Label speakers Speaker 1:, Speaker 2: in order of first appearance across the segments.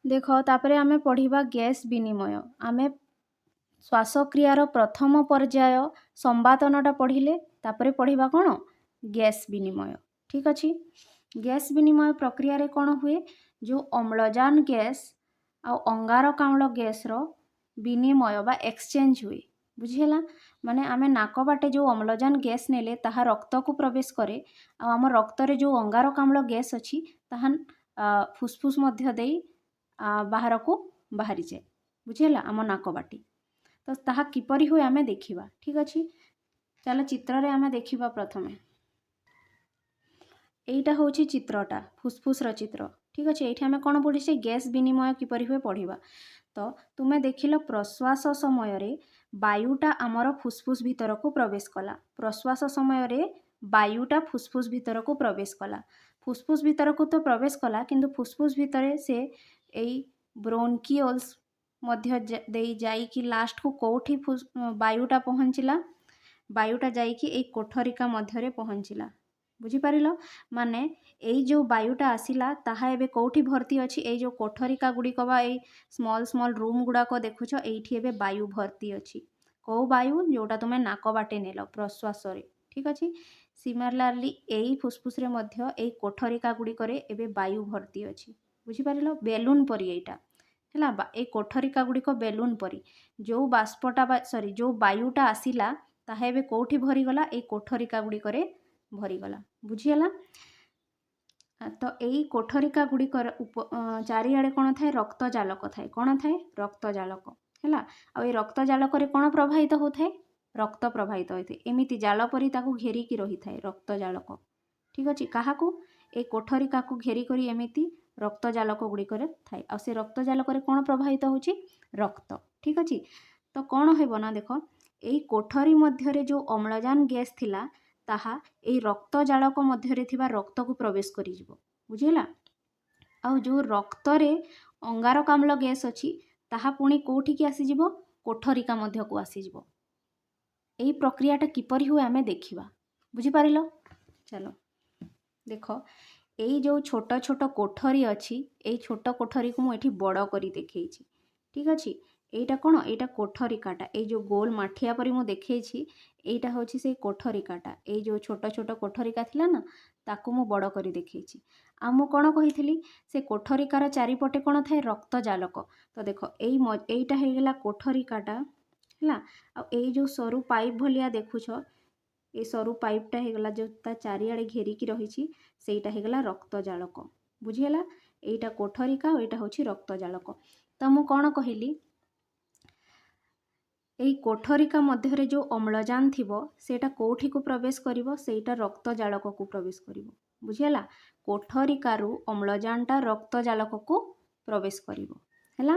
Speaker 1: ଦେଖ, ତାପରେ ଆମେ ପଢ଼ିବା ଗ୍ୟାସ୍ ବିନିମୟ। ଆମେ ଶ୍ୱାସକ୍ରିୟାର ପ୍ରଥମ ପର୍ଯ୍ୟାୟ ସମ୍ବାତନଟା ପଢ଼ିଲେ। ତାପରେ ପଢ଼ିବା କ'ଣ? ଗ୍ୟାସ୍ ବିନିମୟ। ଠିକ୍ ଅଛି। ଗ୍ୟାସ୍ ବିନିମୟ ପ୍ରକ୍ରିୟାରେ କ'ଣ ହୁଏ? ଯେଉଁ ଅମ୍ଳଜାନ ଗ୍ୟାସ୍ ଆଉ ଅଙ୍ଗାରକାମ୍ଳ ଗ୍ୟାସ୍ର ବିନିମୟ ବା ଏକ୍ସଚେଞ୍ଜ ହୁଏ। ବୁଝିହେଲା? ମାନେ ଆମେ ନାକ ବାଟେ ଯେଉଁ ଅମ୍ଳଜାନ ଗ୍ୟାସ୍ ନେଲେ, ତାହା ରକ୍ତକୁ ପ୍ରବେଶ କରେ ଆଉ ଆମ ରକ୍ତରେ ଯେଉଁ ଅଙ୍ଗାରକାମ୍ଳ ଗ୍ୟାସ୍ ଅଛି, ତାହା ଫୁସଫୁସ ମଧ୍ୟ ଦେଇ ବାହାରକୁ ବାହାରିଯାଏ। ବୁଝିହେଲା? ଆମ ନାକ ବାଟେ। ତ ତାହା କିପରି ହୁଏ, ଆମେ ଦେଖିବା। ଠିକ୍ ଅଛି, ଚାଲ ଚିତ୍ରରେ ଆମେ ଦେଖିବା। ପ୍ରଥମେ ଏଇଟା ହେଉଛି ଚିତ୍ରଟା, ଫୁସଫୁସର ଚିତ୍ର। ଠିକ୍ ଅଛି। ଏଇଠି ଆମେ କ'ଣ ପଢ଼ିଛେ? ଗ୍ୟାସ୍ ବିନିମୟ କିପରି ହୁଏ ପଢ଼ିବା। ତ ତୁମେ ଦେଖିଲ, ପ୍ରଶ୍ୱାସ ସମୟରେ ବାୟୁଟା ଆମର ଫୁସଫୁସ ଭିତରକୁ ପ୍ରବେଶ କଲା। ପ୍ରଶ୍ୱାସ ସମୟରେ ବାୟୁଟା ଫୁସଫୁସ ଭିତରକୁ ପ୍ରବେଶ କଲା। ଫୁସଫୁସ ଭିତରକୁ ତ ପ୍ରବେଶ କଲା, କିନ୍ତୁ ଫୁସଫୁସ ଭିତରେ ସେ ଏଇ ବ୍ରୋନକିଓଲ୍ସ ମଧ୍ୟ ଦେଇ ଯାଇକି ଲାଷ୍ଟକୁ କେଉଁଠି ବାୟୁଟା ପହଞ୍ଚିଲା? ବାୟୁଟା ଯାଇକି ଏଇ କୋଠରିକା ମଧ୍ୟରେ ପହଞ୍ଚିଲା। ବୁଝିପାରିଲ? ମାନେ ଏଇ ଯେଉଁ ବାୟୁଟା ଆସିଲା, ତାହା ଏବେ କେଉଁଠି ଭର୍ତ୍ତି ଅଛି? ଏଇ ଯେଉଁ କୋଠରିକା ଗୁଡ଼ିକ ବା ଏଇ ସ୍ମଲ୍ ସ୍ମଲ୍ ରୁମ୍ ଗୁଡ଼ାକ ଦେଖୁଛ, ଏଇଠି ଏବେ ବାୟୁ ଭର୍ତ୍ତି ଅଛି। କେଉଁ ବାୟୁ? ଯେଉଁଟା ତୁମେ ନାକ ବାଟେ ନେଲ ପ୍ରଶ୍ୱାସରେ। ଠିକ୍ ଅଛି। ସିମିଲାରଲି ଏଇ ଫୁସଫୁସରେ ମଧ୍ୟ ଏଇ କୋଠରିକା ଗୁଡ଼ିକରେ ଏବେ ବାୟୁ ଭର୍ତ୍ତି ଅଛି। ବୁଝିପାରିଲ? ବେଲୁନ୍ ପରି ଏଇଟା ହେଲା ବା ଏଇ କୋଠରିକା ଗୁଡ଼ିକ ବେଲୁନ୍ ପରି। ଯେଉଁ ବାଷ୍ପଟା ବା ସରି, ଯେଉଁ ବାୟୁଟା ଆସିଲା, ତାହା ଏବେ କେଉଁଠି ଭରିଗଲା? ଏଇ କୋଠରିକା ଗୁଡ଼ିକରେ ଭରିଗଲା। ବୁଝିହେଲା? ତ ଏଇ କୋଠରିକା ଗୁଡ଼ିକର ଉପ ଚାରିଆଡ଼େ କ'ଣ ଥାଏ? ରକ୍ତ ଜାଲକ ଥାଏ। କ'ଣ ଥାଏ? ରକ୍ତ ଜାଲକ। ହେଲା? ଆଉ ଏଇ ରକ୍ତ ଜାଲକରେ କ'ଣ ପ୍ରବାହିତ ହେଉଥାଏ? ରକ୍ତ ପ୍ରବାହିତ ହୋଇଥାଏ। ଏମିତି ଜାଲ ପରି ତାକୁ ଘେରିକି ରହିଥାଏ ରକ୍ତ ଜାଲକ। ଠିକ୍ ଅଛି। କାହାକୁ? ଏଇ କୋଠରିକାକୁ ଘେରି କରି ଏମିତି ରକ୍ତ ଜାଲକ ଗୁଡ଼ିକରେ ଥାଏ। ଆଉ ସେ ରକ୍ତ ଜାଲକରେ କ'ଣ ପ୍ରବାହିତ ହେଉଛି? ରକ୍ତ। ଠିକ୍ ଅଛି। ତ କ'ଣ ହେବ ନା, ଦେଖ, ଏଇ କୋଠରୀ ମଧ୍ୟରେ ଯେଉଁ ଅମ୍ଳଜାନ ଗ୍ୟାସ୍ ଥିଲା, ତାହା ଏଇ ରକ୍ତ ଜାଲକ ମଧ୍ୟରେ ଥିବା ରକ୍ତକୁ ପ୍ରବେଶ କରିଯିବ। ବୁଝିହେଲା? ଆଉ ଯେଉଁ ରକ୍ତରେ ଅଙ୍ଗାରକାମ୍ଳ ଗ୍ୟାସ୍ ଅଛି, ତାହା ପୁଣି କେଉଁଠିକି ଆସିଯିବ? କୋଠରିକା ମଧ୍ୟକୁ ଆସିଯିବ। ଏଇ ପ୍ରକ୍ରିୟାଟା କିପରି ହୁଏ, ଆମେ ଦେଖିବା। ବୁଝିପାରିଲ? ଚାଲ ଦେଖ, ଏଇ ଯେଉଁ ଛୋଟ ଛୋଟ କୋଠରୀ ଅଛି, ଏଇ ଛୋଟ କୋଠରୀକୁ ମୁଁ ଏଠି ବଡ଼ କରି ଦେଖେଇଛି। ଠିକ୍ ଅଛି। ଏଇଟା କ'ଣ? ଏଇଟା କୋଠରିକାଟା। ଏଇ ଯେଉଁ ଗୋଲ ମାଠିଆ ପରି ମୁଁ ଦେଖେଇଛି, ଏଇଟା ହେଉଛି ସେଇ କୋଠରିକାଟା। ଏଇ ଯେଉଁ ଛୋଟ ଛୋଟ କୋଠରିକା ଥିଲା ନା, ତାକୁ ମୁଁ ବଡ଼ କରି ଦେଖେଇଛି। ଆଉ ମୁଁ କ'ଣ କହିଥିଲି? ସେ କୋଠରିକାର ଚାରିପଟେ କ'ଣ ଥାଏ? ରକ୍ତ ଜାଲକ। ତ ଦେଖ, ଏଇଟା ହେଇଗଲା କୋଠରିକାଟା। ହେଲା? ଆଉ ଏଇ ଯେଉଁ ସରୁ ପାଇପ୍ ଭଳିଆ ଦେଖୁଛ, ଏଇ ସରୁ ପାଇପ୍ଟା ହେଇଗଲା ଯେଉଁ ତା ଚାରିଆଡ଼େ ଘେରିକି ରହିଛି, ସେଇଟା ହେଇଗଲା ରକ୍ତ ଜାଲକ। ବୁଝିହେଲା? ଏଇଟା କୋଠରିକା ଆଉ ଏଇଟା ହେଉଛି ରକ୍ତ ଜାଲକ। ତ ମୁଁ କ'ଣ କହିଲି? ଏଇ କୋଠରିକା ମଧ୍ୟରେ ଯେଉଁ ଅମ୍ଳଜାନ ଥିବ, ସେଇଟା କେଉଁଠିକୁ ପ୍ରବେଶ କରିବ? ସେଇଟା ରକ୍ତ ଜାଲକକୁ ପ୍ରବେଶ କରିବ। ବୁଝିହେଲା? କୋଠରିକାରୁ ଅମ୍ଳଜାନଟା ରକ୍ତ ଜାଲକକୁ ପ୍ରବେଶ କରିବ। ହେଲା?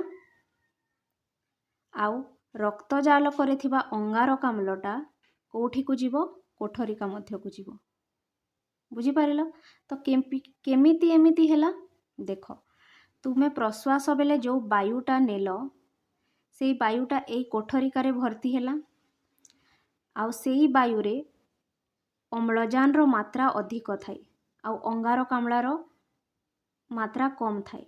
Speaker 1: ଆଉ ରକ୍ତ ଜାଲକରେ ଥିବା ଅଙ୍ଗାରକାମ୍ଳଟା କେଉଁଠିକୁ ଯିବ? କୋଠରିକା ମଧ୍ୟକୁ ଯିବ। ବୁଝିପାରିଲ? ତ କେମିତି ଏମିତି ହେଲା? ଦେଖ, ତୁମେ ପ୍ରଶ୍ୱାସ ବେଳେ ଯେଉଁ ବାୟୁଟା ନେଲ, ସେଇ ବାୟୁଟା ଏଇ କୋଠରିକାରେ ଭର୍ତ୍ତି ହେଲା। ଆଉ ସେଇ ବାୟୁରେ ଅମ୍ଳଜାନର ମାତ୍ରା ଅଧିକ ଥାଏ ଆଉ ଅଙ୍ଗାରକାମ୍ଳର ମାତ୍ରା କମ୍ ଥାଏ।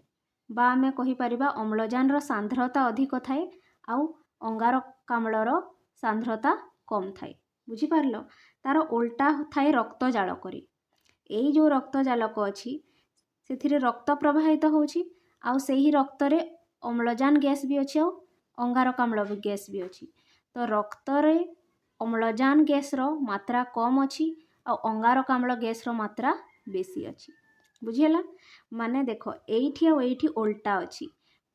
Speaker 1: ବା ଆମେ କହିପାରିବା, ଅମ୍ଳଜାନର ସାନ୍ଦ୍ରତା ଅଧିକ ଥାଏ ଆଉ ଅଙ୍ଗାରକାମ୍ଳର ସାନ୍ଦ୍ରତା କମ୍ ଥାଏ। ବୁଝିପାରିଲ? ତାର ଓଲଟା ଥାଏ ରକ୍ତ ଜାଲକରେ। ଏଇ ଯେଉଁ ରକ୍ତ ଜାଲକ ଅଛି, ସେଥିରେ ରକ୍ତ ପ୍ରବାହିତ ହେଉଛି ଆଉ ସେହି ରକ୍ତରେ ଅମ୍ଳଜାନ ଗ୍ୟାସ୍ ବି ଅଛି ଆଉ ଅଙ୍ଗାରକାମ୍ଳ ଗ୍ୟାସ୍ ବି ଅଛି। ତ ରକ୍ତରେ ଅମ୍ଳଜାନ ଗ୍ୟାସ୍ର ମାତ୍ରା କମ୍ ଅଛି ଆଉ ଅଙ୍ଗାରକାମ୍ଳ ଗ୍ୟାସ୍ର ମାତ୍ରା ବେଶୀ ଅଛି। ବୁଝିହେଲା? ମାନେ ଦେଖ, ଏଇଠି ଆଉ ଏଇଠି ଓଲଟା ଅଛି।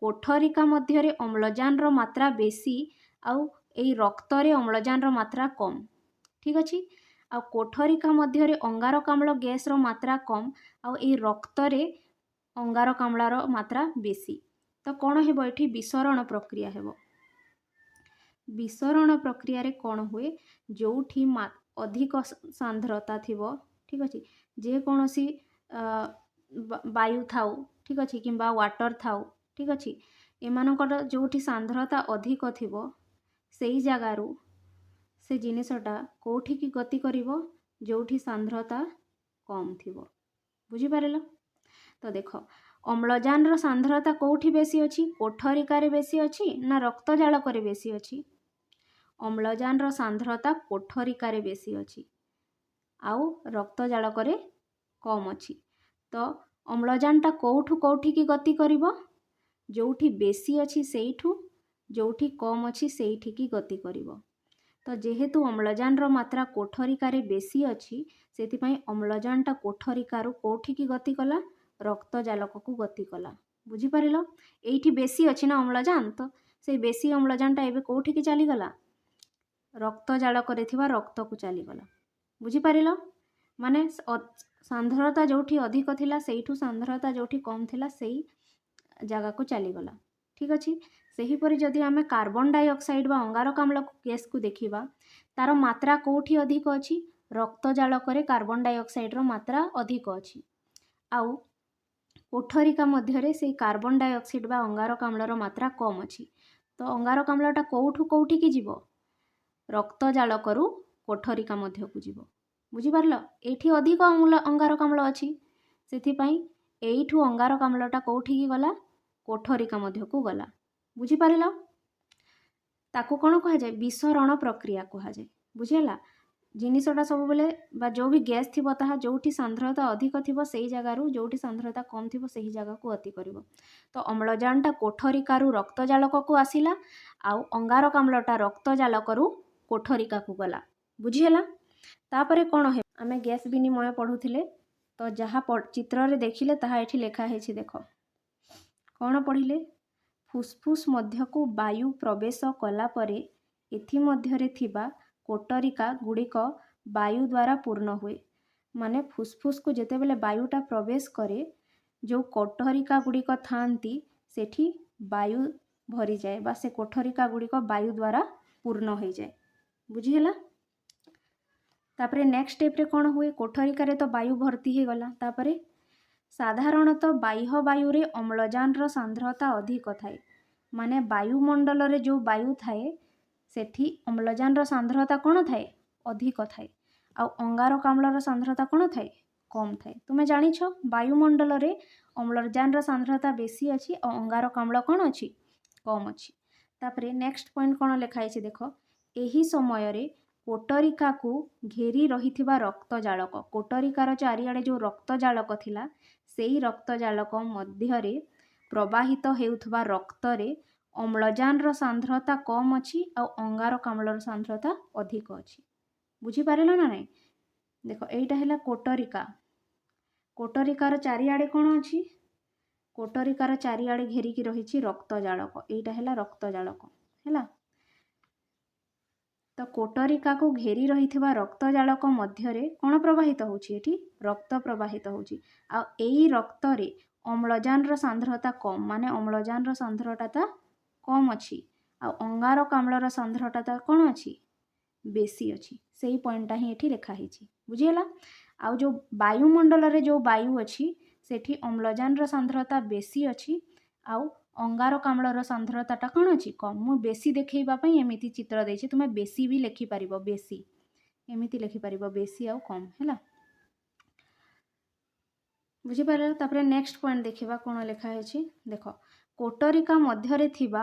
Speaker 1: କୋଠରିକା ମଧ୍ୟରେ ଅମ୍ଳଜାନର ମାତ୍ରା ବେଶୀ ଆଉ ଏଇ ରକ୍ତରେ ଅମ୍ଳଜାନର ମାତ୍ରା କମ୍। ଠିକ୍ ଅଛି। ଆଉ କୋଠରିକା ମଧ୍ୟରେ ଅଙ୍ଗାରକାମ୍ଳ ଗ୍ୟାସ୍ର ମାତ୍ରା କମ୍ ଆଉ ଏଇ ରକ୍ତରେ ଅଙ୍ଗାରକାମ୍ଳର ମାତ୍ରା ବେଶୀ। ତ କ'ଣ ହେବ ଏଠି? ବିସରଣ ପ୍ରକ୍ରିୟା ହେବ। ବିସରଣ ପ୍ରକ୍ରିୟାରେ କ'ଣ ହୁଏ? ଯେଉଁଠି ଅଧିକ ସାନ୍ଦ୍ରତା ଥିବ, ଠିକ୍ ଅଛି, ଯେକୌଣସି ବାୟୁ ଥାଉ, ଠିକ୍ ଅଛି, କିମ୍ବା ୱାଟର୍ ଥାଉ, ଠିକ୍ ଅଛି, ଏମାନଙ୍କର ଯେଉଁଠି ସାନ୍ଦ୍ରତା ଅଧିକ ଥିବ, ସେଇ ଜାଗାରୁ ସେ ଜିନିଷଟା କେଉଁଠିକି ଗତି କରିବ? ଯେଉଁଠି ସାନ୍ଦ୍ରତା କମ୍ ଥିବ। ବୁଝିପାରିଲ? ତ ଦେଖ, ଅମ୍ଳଜାନର ସାନ୍ଧ୍ରତା କେଉଁଠି ବେଶୀ ଅଛି? କୋଠରିକାରେ ବେଶୀ ଅଛି ନା ରକ୍ତଜାଳକରେ ବେଶୀ ଅଛି? ଅମ୍ଳଜାନର ସାନ୍ଧ୍ରତା କୋଠରିକାରେ ବେଶୀ ଅଛି ଆଉ ରକ୍ତଜାଳକରେ କମ୍ ଅଛି। ତ ଅମ୍ଳଜାନଟା କେଉଁଠୁ କେଉଁଠିକି ଗତି କରିବ? ଯେଉଁଠି ବେଶୀ ଅଛି ସେଇଠୁ ଯେଉଁଠି କମ୍ ଅଛି ସେଇଠିକି ଗତି କରିବ। ତ ଯେହେତୁ ଅମ୍ଳଜାନର ମାତ୍ରା କୋଠରିକାରେ ବେଶୀ ଅଛି, ସେଥିପାଇଁ ଅମ୍ଳଜାନଟା କୋଠରିକାରୁ କେଉଁଠିକି ଗତି କଲା? ରକ୍ତଜାଲକକୁ ଗତି କଲା। ବୁଝିପାରିଲ? ଏଇଠି ବେଶୀ ଅଛି ନା ଅମ୍ଳଜାନ, ତ ସେଇ ବେଶୀ ଅମ୍ଳଜାନଟା ଏବେ କେଉଁଠିକି ଚାଲିଗଲା? ରକ୍ତଜାଳକରେ ଥିବା ରକ୍ତକୁ ଚାଲିଗଲା। ବୁଝିପାରିଲ? ମାନେ ସାନ୍ଧ୍ରତା ଯେଉଁଠି ଅଧିକ ଥିଲା, ସେଇଠୁ ସାନ୍ଧ୍ରତା ଯେଉଁଠି କମ୍ ଥିଲା ସେଇ ଜାଗାକୁ ଚାଲିଗଲା। ଠିକ୍ ଅଛି? ସେହିପରି ଯଦି ଆମେ କାର୍ବନ ଡାଇଅକ୍ସାଇଡ୍ ବା ଅଙ୍ଗାରକାମ୍ଳ ଗ୍ୟାସ୍କୁ ଦେଖିବା, ତାର ମାତ୍ରା କେଉଁଠି ଅଧିକ ଅଛି? ରକ୍ତଜାଳକରେ କାର୍ବନ ଡାଇଅକ୍ସାଇଡ୍ର ମାତ୍ରା ଅଧିକ ଅଛି ଆଉ କୋଠରିକା ମଧ୍ୟରେ ସେଇ କାର୍ବନ ଡାଇଅକ୍ସାଇଡ୍ ବା ଅଙ୍ଗାରକାମ୍ଳର ମାତ୍ରା କମ୍ ଅଛି। ତ ଅଙ୍ଗାରକାମ୍ଳଟା କେଉଁଠୁ କେଉଁଠିକି ଯିବ? ରକ୍ତଜାଳକରୁ କୋଠରିକା ମଧ୍ୟକୁ ଯିବ। ବୁଝିପାରିଲ? ଏଇଠି ଅଧିକ ଅଙ୍ଗାରକାମ୍ଳ ଅଛି, ସେଥିପାଇଁ ଏଇଠୁ ଅଙ୍ଗାରକାମ୍ଳଟା କେଉଁଠିକି ଗଲା? କୋଠରିକା ମଧ୍ୟକୁ ଗଲା। ବୁଝିପାରିଲ? ତାକୁ କ'ଣ କୁହାଯାଏ? ବିସରଣ ପ୍ରକ୍ରିୟା କୁହାଯାଏ। ବୁଝିହେଲା? ଜିନିଷଟା ସବୁବେଳେ ବା ଯେଉଁ ବି ଗ୍ୟାସ୍ ଥିବ, ତାହା ଯେଉଁଠି ସାନ୍ଧ୍ରତା ଅଧିକ ଥିବ ସେଇ ଜାଗାରୁ ଯେଉଁଠି ସାନ୍ଧ୍ରତା କମ୍ ଥିବ ସେହି ଜାଗାକୁ ଗତି କରିବ। ତ ଅମ୍ଳଜାନଟା କୋଠରିକାରୁ ରକ୍ତଜାଳକକୁ ଆସିଲା ଆଉ ଅଙ୍ଗାରକାମ୍ଳଟା ରକ୍ତଜାଳକରୁ କୋଠରିକାକୁ ଗଲା। ବୁଝିହେଲା? ତାପରେ କ'ଣ ହେବ? ଆମେ ଗ୍ୟାସ୍ ବିନିମୟ ପଢ଼ୁଥିଲେ, ତ ଯାହା ଚିତ୍ରରେ ଦେଖିଲେ ତାହା ଏଠି ଲେଖା ହେଇଛି। ଦେଖ, କ'ଣ ପଢ଼ିଲେ? ଫୁସ୍ଫୁସ୍ ମଧ୍ୟକୁ ବାୟୁ ପ୍ରବେଶ କଲା ପରେ ଏଥିମଧ୍ୟରେ ଥିବା କୋଟରିକା ଗୁଡ଼ିକ ବାୟୁ ଦ୍ୱାରା ପୂର୍ଣ୍ଣ ହୁଏ। ମାନେ ଫୁସ୍ଫୁସ୍କୁ ଯେତେବେଳେ ବାୟୁଟା ପ୍ରବେଶ କରେ, ଯେଉଁ କୋଠରିକା ଗୁଡ଼ିକ ଥାଆନ୍ତି ସେଠି ବାୟୁ ଭରିଯାଏ ବା ସେ କୋଠରିକା ଗୁଡ଼ିକ ବାୟୁ ଦ୍ୱାରା ପୂର୍ଣ୍ଣ ହୋଇଯାଏ। ବୁଝିହେଲା? ତାପରେ ନେକ୍ସଟ ଷ୍ଟେପ୍ରେ କ'ଣ ହୁଏ? କୋଠରିକାରେ ତ ବାୟୁ ଭର୍ତ୍ତି ହେଇଗଲା। ତାପରେ ସାଧାରଣତଃ ବାହ୍ୟ ବାୟୁରେ ଅମ୍ଳଜାନର ସାନ୍ଧ୍ରତା ଅଧିକ ଥାଏ। ମାନେ ବାୟୁମଣ୍ଡଳରେ ଯେଉଁ ବାୟୁ ଥାଏ, ସେଠି ଅମ୍ଳଜାନର ସାନ୍ଧ୍ରତା କ'ଣ ଥାଏ? ଅଧିକ ଥାଏ। ଆଉ ଅଙ୍ଗାରକାମ୍ଳର ସାନ୍ଧ୍ରତା କ'ଣ ଥାଏ? କମ୍ ଥାଏ। ତୁମେ ଜାଣିଛ, ବାୟୁମଣ୍ଡଳରେ ଅମ୍ଳଜାନର ସାନ୍ଧ୍ରତା ବେଶୀ ଅଛି ଆଉ ଅଙ୍ଗାରକାମ୍ଳ କ'ଣ ଅଛି? କମ୍ ଅଛି। ତାପରେ ନେକ୍ସଟ ପଏଣ୍ଟ କ'ଣ ଲେଖା ହେଇଛି ଦେଖ। ଏହି ସମୟରେ କୋଟରିକାକୁ ଘେରି ରହିଥିବା ରକ୍ତଜାଳକ, କୋଟରିକାର ଚାରିଆଡ଼େ ଯେଉଁ ରକ୍ତଜାଳକ ଥିଲା, ସେଇ ରକ୍ତଜାଳକ ମଧ୍ୟରେ ପ୍ରବାହିତ ହେଉଥିବା ରକ୍ତରେ ଅମ୍ଳଜାନର ସାନ୍ଧ୍ରତା କମ୍ ଅଛି ଆଉ ଅଙ୍ଗାରକାମ୍ଳର ସାନ୍ଧ୍ରତା ଅଧିକ ଅଛି। ବୁଝିପାରିଲ ନା ନାହିଁ? ଦେଖ, ଏଇଟା ହେଲା କୋଟରିକା। କୋଟରିକାର ଚାରିଆଡ଼େ କ'ଣ ଅଛି? କୋଟରିକାର ଚାରିଆଡ଼େ ଘେରିକି ରହିଛି ରକ୍ତଜାଳକ। ଏଇଟା ହେଲା ରକ୍ତଜାଳକ, ହେଲା? ତ କୋଟରିକାକୁ ଘେରି ରହିଥିବା ରକ୍ତଜାଳକ ମଧ୍ୟରେ କ'ଣ ପ୍ରବାହିତ ହେଉଛି? ଏଠି ରକ୍ତ ପ୍ରବାହିତ ହେଉଛି ଆଉ ଏଇ ରକ୍ତରେ ଅମ୍ଳଜାନର ସାନ୍ଧ୍ରତା କମ୍, ମାନେ ଅମ୍ଳଜାନର ସାନ୍ଧ୍ରତା କମ୍ ଅଛି ଆଉ ଅଙ୍ଗାରକାମ୍ଳର ସାନ୍ଧ୍ରତା କ'ଣ ଅଛି? ବେଶୀ ଅଛି। ସେଇ ପଏଣ୍ଟଟା ହିଁ ଏଠି ଲେଖା ହେଇଛି। ବୁଝିହେଲା? ଆଉ ଯେଉଁ ବାୟୁମଣ୍ଡଳରେ ଯେଉଁ ବାୟୁ ଅଛି, ସେଠି ଅମ୍ଳଜାନର ସାନ୍ଧ୍ରତା ବେଶୀ ଅଛି ଆଉ ଅଙ୍ଗାରକାମ୍ଳର ସାନ୍ଧ୍ରତାଟା କ'ଣ ଅଛି? କମ୍। ମୁଁ ବେଶୀ ଦେଖେଇବା ପାଇଁ ଏମିତି ଚିତ୍ର ଦେଇଛି। ତୁମେ ବେଶୀ ବି ଲେଖିପାରିବ, ବେଶୀ ଏମିତି ଲେଖିପାରିବ, ବେଶୀ ଆଉ କମ୍। ହେଲା? ବୁଝିପାରିଲ? ତାପରେ ନେକ୍ସଟ ପଏଣ୍ଟ ଦେଖିବା, କ'ଣ ଲେଖା ହେଇଛି ଦେଖ। କୋଟରିକା ମଧ୍ୟରେ ଥିବା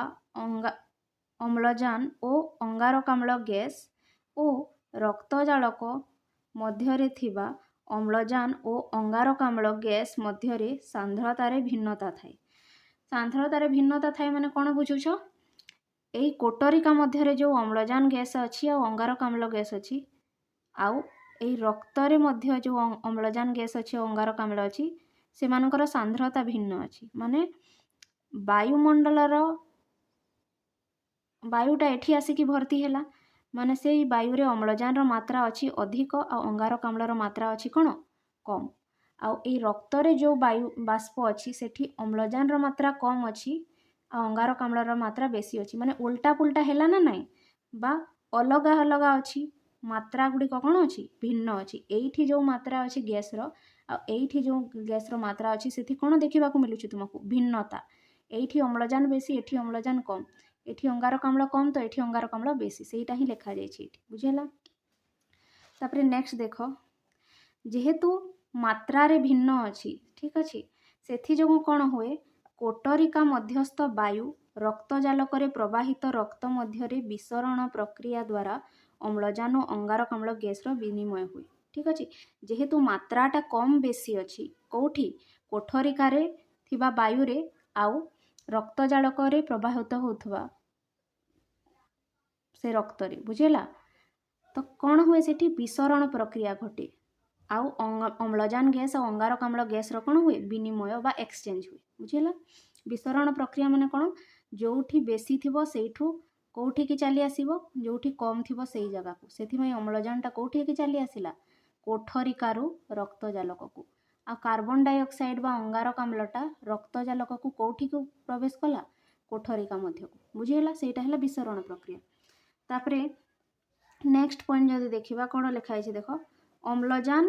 Speaker 1: ଅମ୍ଳଜାନ ଓ ଅଙ୍ଗାରକାମ୍ଳ ଗ୍ୟାସ୍ ଓ ରକ୍ତଜାଳକ ମଧ୍ୟରେ ଥିବା ଅମ୍ଳଜାନ ଓ ଅଙ୍ଗାରକାମ୍ଳ ଗ୍ୟାସ୍ ମଧ୍ୟରେ ସାନ୍ଧ୍ରତାରେ ଭିନ୍ନତା ଥାଏ। ସାନ୍ଧ୍ରତାରେ ଭିନ୍ନତା ଥାଏ ମାନେ କ'ଣ ବୁଝୁଛ? ଏଇ କୋଟରିକା ମଧ୍ୟରେ ଯେଉଁ ଅମ୍ଳଜାନ ଗ୍ୟାସ୍ ଅଛି ଆଉ ଅଙ୍ଗାରକାମ୍ଳ ଗ୍ୟାସ୍ ଅଛି, ଆଉ ଏଇ ରକ୍ତରେ ମଧ୍ୟ ଯେଉଁ ଅମ୍ଳଜାନ ଗ୍ୟାସ୍ ଅଛି ଆଉ ଅଙ୍ଗାରକାମ୍ଳ ଅଛି, ସେମାନଙ୍କର ସାନ୍ଧ୍ରତା ଭିନ୍ନ ଅଛି। ମାନେ ବାୟୁମଣ୍ଡଳର ବାୟୁଟା ଏଠି ଆସିକି ଭର୍ତ୍ତି ହେଲା, ମାନେ ସେଇ ବାୟୁରେ ଅମ୍ଳଜାନର ମାତ୍ରା ଅଛି ଅଧିକ ଆଉ ଅଙ୍ଗାରକାମ୍ଳର ମାତ୍ରା ଅଛି କ'ଣ? କମ୍। ଆଉ ଏଇ ରକ୍ତରେ ଯେଉଁ ବାୟୁ ବାଷ୍ପ ଅଛି, ସେଠି ଅମ୍ଳଜାନର ମାତ୍ରା କମ୍ ଅଛି ଆଉ ଅଙ୍ଗାରକାମ୍ଳର ମାତ୍ରା ବେଶୀ ଅଛି। ମାନେ ଓଲଟା ପୁଲଟା ହେଲା ନା ନାହିଁ? ବା ଅଲଗା ଅଲଗା ଅଛି ମାତ୍ରା ଗୁଡ଼ିକ, କ'ଣ ଅଛି? ଭିନ୍ନ ଅଛି। ଏଇଠି ଯେଉଁ ମାତ୍ରା ଅଛି ଗ୍ୟାସ୍ର ଆଉ ଏଇଠି ଯେଉଁ ଗ୍ୟାସ୍ର ମାତ୍ରା ଅଛି, ସେଠି କ'ଣ ଦେଖିବାକୁ ମିଳୁଛି ତୁମକୁ? ଭିନ୍ନତା। ଏଇଠି ଅମ୍ଳଜାନ ବେଶୀ, ଏଠି ଅମ୍ଳଜାନ କମ୍। ଏଠି ଅଙ୍ଗାରକାମ୍ଳ କମ୍ ତ ଏଠି ଅଙ୍ଗାରକାମ୍ଳ ବେଶୀ। ସେଇଟା ହିଁ ଲେଖାଯାଇଛି ଏଠି। ବୁଝିହେଲା? ତାପରେ ନେକ୍ସଟ ଦେଖ। ଯେହେତୁ ମାତ୍ରାରେ ଭିନ୍ନ ଅଛି, ଠିକ୍ ଅଛି, ସେଥିଯୋଗୁଁ କ'ଣ ହୁଏ? କୋଟରିକା ମଧ୍ୟସ୍ଥ ବାୟୁ ରକ୍ତଜାଲକରେ ପ୍ରବାହିତ ରକ୍ତ ମଧ୍ୟରେ ବିସରଣ ପ୍ରକ୍ରିୟା ଦ୍ୱାରା ଅମ୍ଳଜାନ ଓ ଅଙ୍ଗାରକାମ୍ଳ ଗ୍ୟାସ୍ର ବିନିମୟ ହୁଏ। ଠିକ୍ ଅଛି। ଯେହେତୁ ମାତ୍ରାଟା କମ୍ ବେଶୀ ଅଛି କେଉଁଠି, କୋଠରିକାରେ ଥିବା ବାୟୁରେ ଆଉ ରକ୍ତଜାଲକରେ ପ୍ରବାହିତ ହେଉଥିବା ସେ ରକ୍ତରେ, ବୁଝିହେଲା? ତ କ'ଣ ହୁଏ ସେଠି? ବିସରଣ ପ୍ରକ୍ରିୟା ଘଟେ ଆଉ ଅମ୍ଳଜାନ ଗ୍ୟାସ୍ ଆଉ ଅଙ୍ଗାରକାମ୍ଳ ଗ୍ୟାସ୍ର କ'ଣ ହୁଏ? ବିନିମୟ ବା ଏକ୍ସଚେଞ୍ଜ ହୁଏ। ବୁଝିହେଲା? ବିସରଣ ପ୍ରକ୍ରିୟା ମାନେ କ'ଣ? ଯେଉଁଠି ବେଶୀ ଥିବ ସେଇଠୁ କେଉଁଠିକି ଚାଲି ଆସିବ, ଯେଉଁଠି କମ୍ ଥିବ ସେଇ ଜାଗାକୁ। ସେଥିପାଇଁ ଅମ୍ଳଜାନଟା କେଉଁଠିକି ଚାଲି ଆସିଲା? କୋଠରିକାରୁ ରକ୍ତଜାଲକକୁ। ଆଉ କାର୍ବନ ଡାଇଅକ୍ସାଇଡ୍ ବା ଅଙ୍ଗାରକାମ୍ଳଟା ରକ୍ତଜାଲକକୁ କେଉଁଠିକୁ ପ୍ରବେଶ କଲା? କୋଠରିକା ମଧ୍ୟକୁ। ବୁଝିହେଲା? ସେଇଟା ହେଲା ବିସରଣ ପ୍ରକ୍ରିୟା। ତାପରେ ନେକ୍ସଟ ପଏଣ୍ଟ ଯଦି ଦେଖିବା, କ'ଣ ଲେଖା ହେଇଛି ଦେଖ। ଅମ୍ଳଜାନ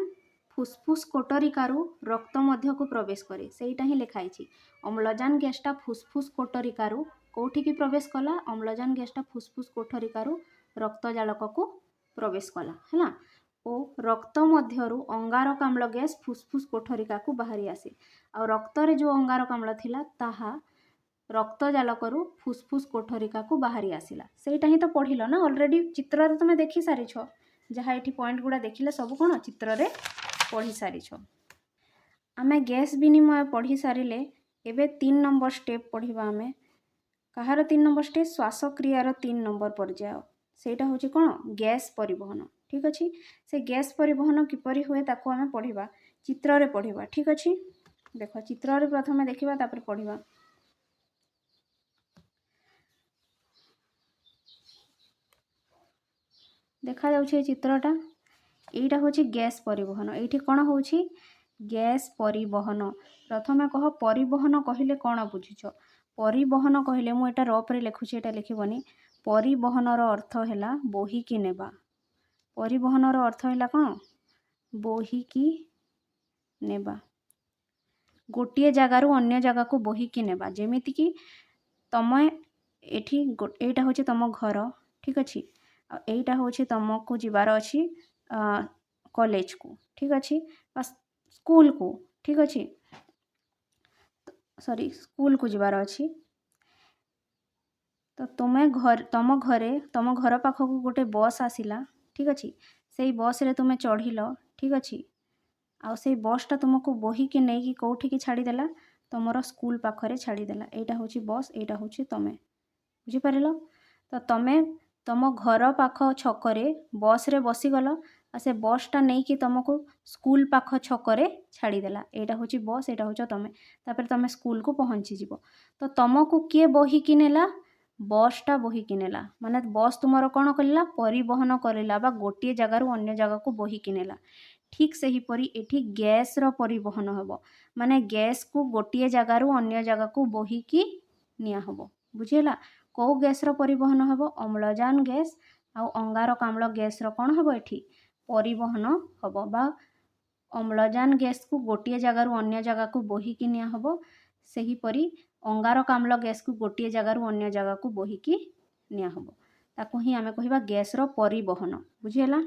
Speaker 1: ଫୁସଫୁସ କୋଟରିକାରୁ ରକ୍ତ ମଧ୍ୟକୁ ପ୍ରବେଶ କରେ। ସେଇଟା ହିଁ ଲେଖା ହେଇଛି। ଅମ୍ଳଜାନ ଗ୍ୟାସଟା ଫୁସଫୁସ କୋଟରିକାରୁ କେଉଁଠିକି ପ୍ରବେଶ କଲା? ଅମ୍ଳଜାନ ଗ୍ୟାସଟା ଫୁସଫୁସ କୋଠରିକାରୁ ରକ୍ତଜାଲକକୁ ପ୍ରବେଶ କଲା, ହେଲା? ଓ ରକ୍ତ ମଧ୍ୟରୁ ଅଙ୍ଗାରକାମ୍ଳ ଗ୍ୟାସ୍ ଫୁସଫୁସ କୋଠରିକାକୁ ବାହାରି ଆସେ। ଆଉ ରକ୍ତରେ ଯେଉଁ ଅଙ୍ଗାରକାମ୍ଳ ଥିଲା, ତାହା ରକ୍ତଜାଲକରୁ ଫୁସଫୁସ କୋଠରିକାକୁ ବାହାରି ଆସିଲା। ସେଇଟା ହିଁ ତ ପଢ଼ିଲ ନା ଅଲରେଡ଼ି, ଚିତ୍ରରେ ତୁମେ ଦେଖି ସାରିଛ। ଯାହା ଏଠି ପଏଣ୍ଟ ଗୁଡ଼ା ଦେଖିଲେ, ସବୁ କ'ଣ ଚିତ୍ରରେ ପଢ଼ି ସାରିଛ। ଆମେ ଗ୍ୟାସ୍ ବିନିମୟ ପଢ଼ି ସାରିଲେ, ଏବେ 3 ନମ୍ବର ଷ୍ଟେପ୍ ପଢ଼ିବା ଆମେ। କାହାର 3 ନମ୍ବର ଷ୍ଟେପ୍? ଶ୍ୱାସକ୍ରିୟାର 3 ନମ୍ବର ପର୍ଯ୍ୟାୟ। ସେଇଟା ହେଉଛି କ'ଣ? ଗ୍ୟାସ୍ ପରିବହନ। ଠିକ୍ ଅଛି। ସେ ଗ୍ୟାସ୍ ପରିବହନ କିପରି ହୁଏ, ତାକୁ ଆମେ ପଢ଼ିବା, ଚିତ୍ରରେ ପଢ଼ିବା। ଠିକ୍ ଅଛି। ଦେଖ, ଚିତ୍ରରେ ପ୍ରଥମେ ଦେଖିବା, ତାପରେ ପଢ଼ିବା। ଦେଖାଯାଉଛି ଏ ଚିତ୍ରଟା? ଏଇଟା ହେଉଛି ଗ୍ୟାସ୍ ପରିବହନ। ଏଇଠି କ'ଣ ହେଉଛି? ଗ୍ୟାସ୍ ପରିବହନ। ପ୍ରଥମେ କହ, ପରିବହନ କହିଲେ କ'ଣ ବୁଝୁଛ? ପରିବହନ କହିଲେ, ମୁଁ ଏଇଟା ରଫ୍ରେ ଲେଖୁଛି, ଏଇଟା ଲେଖିବନି। ପରିବହନର ଅର୍ଥ ହେଲା ବୋହିକି ନେବା। ପରିବହନର ଅର୍ଥ ହେଲା କ'ଣ? ବୋହିକି ନେବା। ଗୋଟିଏ ଜାଗାରୁ ଅନ୍ୟ ଜାଗାକୁ ବୋହିକି ନେବା। ଯେମିତିକି ତମେ ଏଠି, ଏଇଟା ହେଉଛି ତମ ଘର, ଠିକ୍ ଅଛି? ଆଉ ଏଇଟା ହେଉଛି ତମକୁ ଯିବାର ଅଛି କଲେଜକୁ, ଠିକ୍ ଅଛି? ବା ସ୍କୁଲକୁ, ଠିକ୍ ଅଛି? ସରି, ସ୍କୁଲକୁ ଯିବାର ଅଛି। ତ ତୁମେ ଘର ତମ ଘରେ ତମ ଘର ପାଖକୁ ଗୋଟେ ବସ୍ ଆସିଲା, ଠିକ୍ ଅଛି? ସେଇ ବସ୍ରେ ତୁମେ ଚଢ଼ିଲ, ଠିକ୍ ଅଛି? ଆଉ ସେଇ ବସ୍ଟା ତୁମକୁ ବୋହିକି ନେଇକି କେଉଁଠିକି ଛାଡ଼ିଦେଲା? ତୁମର ସ୍କୁଲ ପାଖରେ ଛାଡ଼ିଦେଲା। ଏଇଟା ହେଉଛି ବସ୍, ଏଇଟା ହେଉଛି ତମେ। ବୁଝିପାରିଲ ତ? ତମେ ତମ ଘର ପାଖ ଛକରେ ବସ୍ରେ ବସିଗଲ ଆଉ ସେ ବସ୍ଟା ନେଇକି ତୁମକୁ ସ୍କୁଲ ପାଖ ଛକରେ ଛାଡ଼ିଦେଲା। ଏଇଟା ହେଉଛି ବସ୍, ଏଇଟା ହେଉଛ ତମେ। ତାପରେ ତମେ ସ୍କୁଲକୁ ପହଞ୍ଚିଯିବ। ତ ତମକୁ କିଏ ବୋହିକି ନେଲା? ବସ୍ଟା ବୋହିକି ନେଲା। ମାନେ ବସ୍ ତୁମର କ'ଣ କଲା? ପରିବହନ କରିଲା ବା ଗୋଟିଏ ଜାଗାରୁ ଅନ୍ୟ ଜାଗାକୁ ବୋହିକି ନେଲା। ଠିକ୍ ସେହିପରି ଏଠି ଗ୍ୟାସ୍ର ପରିବହନ ହେବ। ମାନେ ଗ୍ୟାସ୍କୁ ଗୋଟିଏ ଜାଗାରୁ ଅନ୍ୟ ଜାଗାକୁ ବୋହିକି ନିଆହେବ। ବୁଝିହେଲା? କେଉଁ ଗ୍ୟାସ୍ର ପରିବହନ ହେବ? ଅମ୍ଳଜାନ ଗ୍ୟାସ୍ ଆଉ ଅଙ୍ଗାରକାମ୍ଳ ଗ୍ୟାସ୍ର କ'ଣ ହେବ ଏଠି? ପରିବହନ ହେବ। ବା ଅମ୍ଳଜାନ ଗ୍ୟାସ୍କୁ ଗୋଟିଏ ଜାଗାରୁ ଅନ୍ୟ ଜାଗାକୁ ବୋହିକି ନିଆହେବ, ସେହିପରି ଅଙ୍ଗାରକାମ୍ଳ ଗ୍ୟାସ୍କୁ ଗୋଟିଏ ଜାଗାରୁ ଅନ୍ୟ ଜାଗାକୁ ବୋହିକି ନିଆହେବ। ତାକୁ ହିଁ ଆମେ କହିବା ଗ୍ୟାସ୍ର ପରିବହନ। ବୁଝିହେଲା?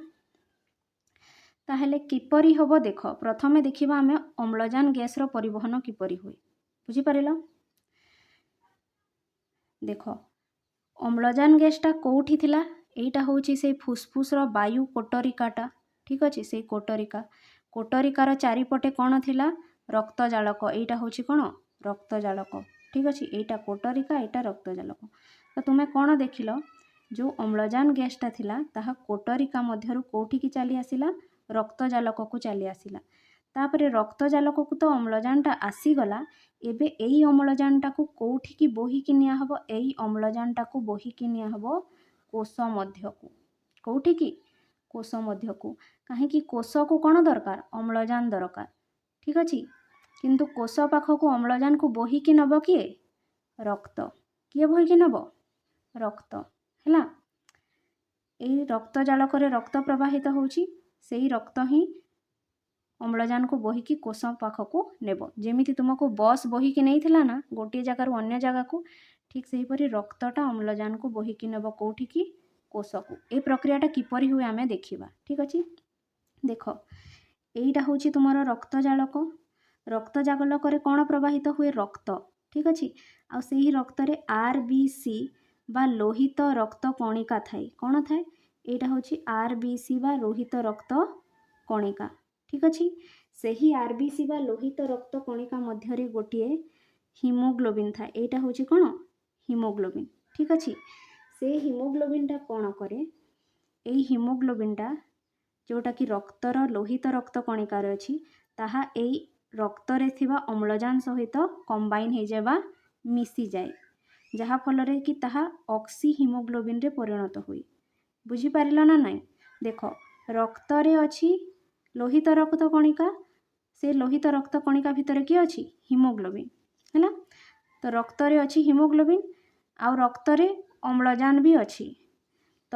Speaker 1: ତାହେଲେ କିପରି ହେବ ଦେଖ। ପ୍ରଥମେ ଦେଖିବା ଆମେ ଅମ୍ଳଜାନ ଗ୍ୟାସ୍ର ପରିବହନ କିପରି ହୁଏ। ବୁଝିପାରିଲ? ଦେଖ, ଅମ୍ଳଜାନ ଗ୍ୟାସ୍ଟା କେଉଁଠି ଥିଲା? ଏଇଟା ହେଉଛି ସେଇ ଫୁସଫୁସର ବାୟୁ କୋଟରିକାଟା, ଠିକ୍ ଅଛି? ସେଇ କୋଟରିକାର ଚାରିପଟେ କ'ଣ ଥିଲା? ରକ୍ତଜାଳକ। ଏଇଟା ହେଉଛି କ'ଣ? ରକ୍ତଜାଳକ। ଠିକ୍ ଅଛି। ଏଇଟା କୋଟରିକା, ଏଇଟା ରକ୍ତଜାଳକ। ତ ତୁମେ କ'ଣ ଦେଖିଲ? ଯେଉଁ ଅମ୍ଳଜାନ ଗ୍ୟାସ୍ଟା ଥିଲା, ତାହା କୋଟରିକା ମଧ୍ୟରୁ କେଉଁଠିକି ଚାଲି ଆସିଲା? ରକ୍ତଜାଲକକୁ ଚାଲି ଆସିଲା। ତାପରେ ରକ୍ତଜାଲକକୁ ତ ଅମ୍ଳଜାନଟା ଆସିଗଲା। ଏବେ ଏଇ ଅମ୍ଳଜାନଟାକୁ କେଉଁଠିକି ବୋହିକି ନିଆହେବ? ଏଇ ଅମ୍ଳଜାନଟାକୁ ବୋହିକି ନିଆହେବ କୋଷ ମଧ୍ୟକୁ। କେଉଁଠିକି? କୋଷ ମଧ୍ୟକୁ। କାହିଁକି? କୋଷକୁ କ'ଣ ଦରକାର? ଅମ୍ଳଜାନ ଦରକାର। ଠିକ୍ ଅଛି। କିନ୍ତୁ କୋଷ ପାଖକୁ ଅମ୍ଳଜାନକୁ ବୋହିକି ନେବ କିଏ? ରକ୍ତ। କିଏ ବୋହିକି ନେବ? ରକ୍ତ। ହେଲା? ଏଇ ରକ୍ତଜାଲକରେ ରକ୍ତ ପ୍ରବାହିତ ହେଉଛି, ସେଇ ରକ୍ତ ହିଁ ଅମ୍ଳଜାନକୁ ବୋହିକି କୋଷ ପାଖକୁ ନେବ। ଯେମିତି ତୁମକୁ ବସ୍ ବୋହିକି ନେଇଥିଲା ନା ଗୋଟିଏ ଜାଗାରୁ ଅନ୍ୟ ଜାଗାକୁ, ଠିକ୍ ସେହିପରି ରକ୍ତଟା ଅମ୍ଳଜାନକୁ ବୋହିକି ନେବ କେଉଁଠିକି? କୋଷକୁ। ଏ ପ୍ରକ୍ରିୟାଟା କିପରି ହୁଏ ଆମେ ଦେଖିବା। ଠିକ୍ ଅଛି। ଦେଖ, ଏଇଟା ହେଉଛି ତୁମର ରକ୍ତଜାଳକ। ରକ୍ତ ଜାଲକରେ କ'ଣ ପ୍ରବାହିତ ହୁଏ? ରକ୍ତ। ଠିକ୍ ଅଛି। ଆଉ ସେହି ରକ୍ତରେ ଆର୍ ବି ସି ବା ଲୋହିତ ରକ୍ତ କଣିକା ଥାଏ। କ'ଣ ଥାଏ? ଏଇଟା ହେଉଛି ଆର୍ ବି ସି ବା ଲୋହିତ ରକ୍ତ କଣିକା। ଠିକ୍ ଅଛି। ସେହି ଆର୍ ବି ସି ବା ଲୋହିତ ରକ୍ତ କଣିକା ମଧ୍ୟରେ ଗୋଟିଏ ହିମୋଗ୍ଲୋବିନ୍ ଥାଏ। ଏଇଟା ହେଉଛି କ'ଣ? ହିମୋଗ୍ଲୋବିନ୍। ଠିକ୍ ଅଛି। ସେ ହିମୋଗ୍ଲୋବିନ୍ଟା କ'ଣ କରେ? ଏଇ ହିମୋଗ୍ଲୋବିନ୍ଟା, ଯେଉଁଟାକି ରକ୍ତର ଲୋହିତ ରକ୍ତ କଣିକାରେ ଅଛି, ତାହା ଏଇ ରକ୍ତରେ ଥିବା ଅମ୍ଳଜାନ ସହିତ କମ୍ବାଇନ୍ ହେଇଯାଏ ବା ମିଶିଯାଏ, ଯାହାଫଳରେ କି ତାହା ଅକ୍ସି ହିମୋଗ୍ଲୋବିନ୍ରେ ପରିଣତ ହୁଏ। ବୁଝିପାରିଲ ନା ନାହିଁ? ଦେଖ, ରକ୍ତରେ ଅଛି ଲୋହିତ ରକ୍ତ କଣିକା। ସେ ଲୋହିତ ରକ୍ତ କଣିକା ଭିତରେ କିଏ ଅଛି? ହିମୋଗ୍ଲୋବିନ୍। ହେଲା ତ? ରକ୍ତରେ ଅଛି ହିମୋଗ୍ଲୋବିନ୍ ଆଉ ରକ୍ତରେ ଅମ୍ଳଜାନ ବି ଅଛି। ତ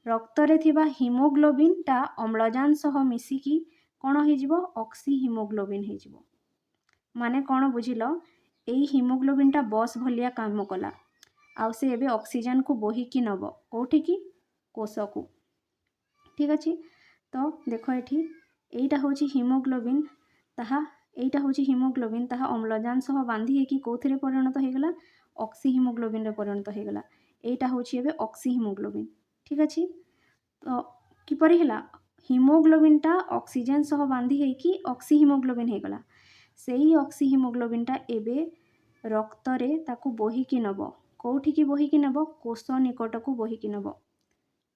Speaker 1: ରକ୍ତରେ ଥିବା ହିମୋଗ୍ଲୋବିନ୍ଟା ଅମ୍ଳଜାନ ସହ ମିଶିକି କ'ଣ ହେଇଯିବ? ଅକ୍ସି ହିମୋଗ୍ଲୋବିନ୍ ହେଇଯିବ। ମାନେ କ'ଣ ବୁଝିଲ? ଏଇ ହିମୋଗ୍ଲୋବିନ୍ଟା ବସ୍ ଭଳିଆ କାମ କଲା ଆଉ ସେ ଏବେ ଅକ୍ସିଜେନକୁ ବୋହିକି ନେବ। କେଉଁଠିକି? କୋଷକୁ। ଠିକ୍ ଅଛି। ତ ଦେଖ, ଏଠି ଏଇଟା ହେଉଛି ହିମୋଗ୍ଲୋବିନ୍। ତାହା ଏଇଟା ହେଉଛି ହିମୋଗ୍ଲୋବିନ୍। ତାହା ଅମ୍ଳଜାନ ସହ ବାନ୍ଧି ହେଇକି କେଉଁଥିରେ ପରିଣତ ହେଇଗଲା? ଅକ୍ସି ହିମୋଗ୍ଲୋବିନ୍ରେ ପରିଣତ ହେଇଗଲା। ଏଇଟା ହେଉଛି ଏବେ ଅକ୍ସି ହିମୋଗ୍ଲୋବିନ୍। ଠିକ୍ ଅଛି। ତ କିପରି ହେଲା? ହିମୋଗ୍ଲୋବିନ୍ଟା ଅକ୍ସିଜେନ୍ ସହ ବାନ୍ଧି ହେଇକି ଅକ୍ସି ହିମୋଗ୍ଲୋବିନ୍ ହେଇଗଲା। ସେଇ ଅକ୍ସି ହିମୋଗ୍ଲୋବିନ୍ଟା ଏବେ ରକ୍ତରେ ତାକୁ ବୋହିକି ନେବ। କେଉଁଠିକି ବୋହିକି ନେବ? କୋଷ ନିକଟକୁ ବୋହିକି ନେବ।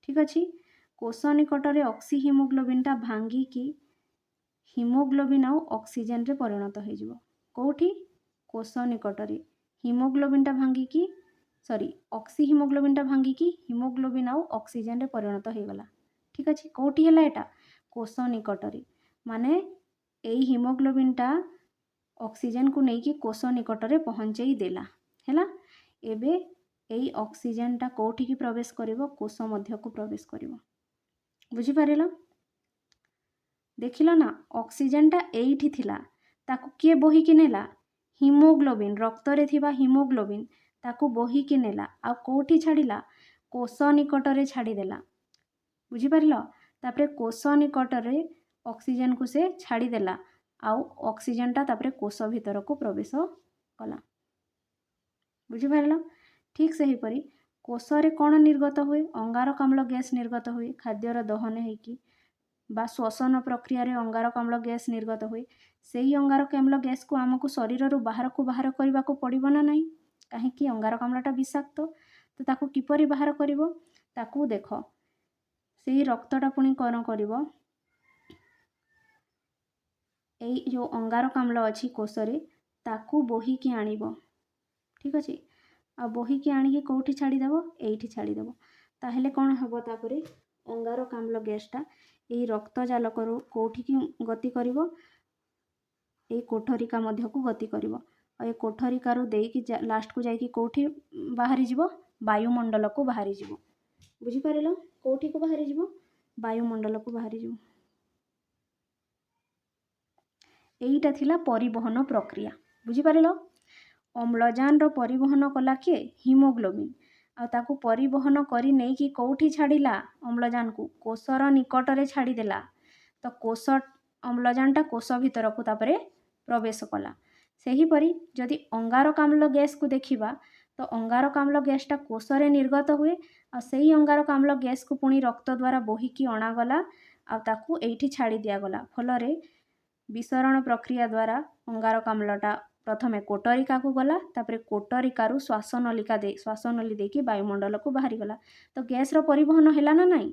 Speaker 1: ଠିକ୍ ଅଛି। କୋଷ ନିକଟରେ ଅକ୍ସି ହିମୋଗ୍ଲୋବିନ୍ଟା ଭାଙ୍ଗିକି ହିମୋଗ୍ଲୋବିନ୍ ଆଉ ଅକ୍ସିଜେନରେ ପରିଣତ ହେଇଯିବ। କେଉଁଠି? କୋଷ ନିକଟରେ ହିମୋଗ୍ଲୋବିନ୍ଟା ଭାଙ୍ଗିକି, ସରି, ଅକ୍ସି ହିମୋଗ୍ଲୋବିନ୍ଟା ଭାଙ୍ଗିକି ହିମୋଗ୍ଲୋବିନ୍ ଆଉ ଅକ୍ସିଜେନରେ ପରିଣତ ହେଇଗଲା। ଠିକ୍ ଅଛି। କେଉଁଠି ହେଲା ଏଇଟା? କୋଷ ନିକଟରେ। ମାନେ ଏଇ ହିମୋଗ୍ଲୋବିନ୍ଟା ଅକ୍ସିଜେନକୁ ନେଇକି କୋଷ ନିକଟରେ ପହଞ୍ଚେଇ ଦେଲା। ହେଲା। ଏବେ ଏଇ ଅକ୍ସିଜେନଟା କେଉଁଠିକି ପ୍ରବେଶ କରିବ? କୋଷ ମଧ୍ୟକୁ ପ୍ରବେଶ କରିବ। ବୁଝିପାରିଲ? ଦେଖିଲ ନା, ଅକ୍ସିଜେନଟା ଏଇଠି ଥିଲା। ତାକୁ କିଏ ବୋହିକି ନେଲା? ହିମୋଗ୍ଲୋବିନ୍। ରକ୍ତରେ ଥିବା ହିମୋଗ୍ଲୋବିନ୍ ତାକୁ ବୋହିକି ନେଲା ଆଉ କେଉଁଠି ଛାଡ଼ିଲା? କୋଷ ନିକଟରେ ଛାଡ଼ିଦେଲା। ବୁଝିପାରିଲ? ତାପରେ କୋଷ ନିକଟରେ ଅକ୍ସିଜେନକୁ ସେ ଛାଡ଼ିଦେଲା ଆଉ ଅକ୍ସିଜେନଟା ତାପରେ କୋଷ ଭିତରକୁ ପ୍ରବେଶ କଲା। ବୁଝିପାରିଲ? ଠିକ୍ ସେହିପରି କୋଷରେ କ'ଣ ନିର୍ଗତ ହୁଏ? ଅଙ୍ଗାରକାମ୍ଳ ଗ୍ୟାସ୍ ନିର୍ଗତ ହୁଏ। ଖାଦ୍ୟର ଦହନ ହେଇକି ବା ଶ୍ୱସନ ପ୍ରକ୍ରିୟାରେ ଅଙ୍ଗାରକାମ୍ଳ ଗ୍ୟାସ୍ ନିର୍ଗତ ହୁଏ। ସେଇ ଅଙ୍ଗାରକାମ୍ଳ ଗ୍ୟାସ୍କୁ ଆମକୁ ଶରୀରରୁ ବାହାରକୁ ବାହାର କରିବାକୁ ପଡ଼ିବ ନା ନାହିଁ? କାହିଁକି? ଅଙ୍ଗାରକାମ୍ଳଟା ବିଷାକ୍ତ। ତ ତାକୁ କିପରି ବାହାର କରିବ? ତାକୁ ଦେଖ, ସେଇ ରକ୍ତଟା ପୁଣି କ'ଣ କରିବ? ଏଇ ଯେଉଁ ଅଙ୍ଗାରକାମ୍ଳ ଅଛି କୋଷରେ, ତାକୁ ବୋହିକି ଆଣିବ। ଠିକ୍ ଅଛି। ଆଉ ବୋହିକି ଆଣିକି କେଉଁଠି ଛାଡ଼ିଦେବ? ଏଇଠି ଛାଡ଼ିଦେବ। ତାହେଲେ କ'ଣ ହେବ? ତାପରେ ଅଙ୍ଗାରକାମ୍ଳ ଗ୍ୟାସ୍ଟା ଏଇ ରକ୍ତ ଜାଲକରୁ କେଉଁଠିକି ଗତି କରିବ? ଏଇ କୋଠରିକା ମଧ୍ୟକୁ ଗତି କରିବ। ଆଉ ଏ କୋଠରିକାରୁ ଦେଇକି ଲାଷ୍ଟକୁ ଯାଇକି କେଉଁଠି ବାହାରିଯିବ? ବାୟୁମଣ୍ଡଳକୁ ବାହାରିଯିବ। ବୁଝିପାରିଲ? କେଉଁଠିକୁ ବାହାରିଯିବ? ବାୟୁମଣ୍ଡଳକୁ ବାହାରିଯିବ। ଏଇଟା ଥିଲା ପରିବହନ ପ୍ରକ୍ରିୟା। ବୁଝିପାରିଲ? ଅମ୍ଳଜାନର ପରିବହନ କଲା କିଏ? ହିମୋଗ୍ଲୋବିନ୍। ଆଉ ତାକୁ ପରିବହନ କରି ନେଇକି କେଉଁଠି ଛାଡ଼ିଲା? ଅମ୍ଳଜାନକୁ କୋଷର ନିକଟରେ ଛାଡ଼ିଦେଲା। ତ କୋଷ ଅମ୍ଳଜାନଟା କୋଷ ଭିତରକୁ ତାପରେ ପ୍ରବେଶ କଲା। ସେହିପରି ଯଦି ଅଙ୍ଗାରକାମ୍ଳ ଗ୍ୟାସ୍କୁ ଦେଖିବା, ତ ଅଙ୍ଗାରକାମ୍ଳ ଗ୍ୟାସ୍ଟା କୋଷରେ ନିର୍ଗତ ହୁଏ ଆଉ ସେଇ ଅଙ୍ଗାରକାମ୍ଳ ଗ୍ୟାସ୍କୁ ପୁଣି ରକ୍ତ ଦ୍ୱାରା ବୋହିକି ଅଣାଗଲା ଆଉ ତାକୁ ଏଇଠି ଛାଡ଼ି ଦିଆଗଲା। ଫଳରେ ବିସରଣ ପ୍ରକ୍ରିୟା ଦ୍ୱାରା ଅଙ୍ଗାରକାମ୍ଳଟା ପ୍ରଥମେ କୋଟରିକାକୁ ଗଲା, ତାପରେ କୋଟରିକାରୁ ଶ୍ୱାସନଳିକା ଦେଇ, ଶ୍ୱାସନଳୀ ଦେଇକି ବାୟୁମଣ୍ଡଳକୁ ବାହାରିଗଲା। ତ ଗ୍ୟାସ୍ର ପରିବହନ ହେଲା ନା ନାହିଁ?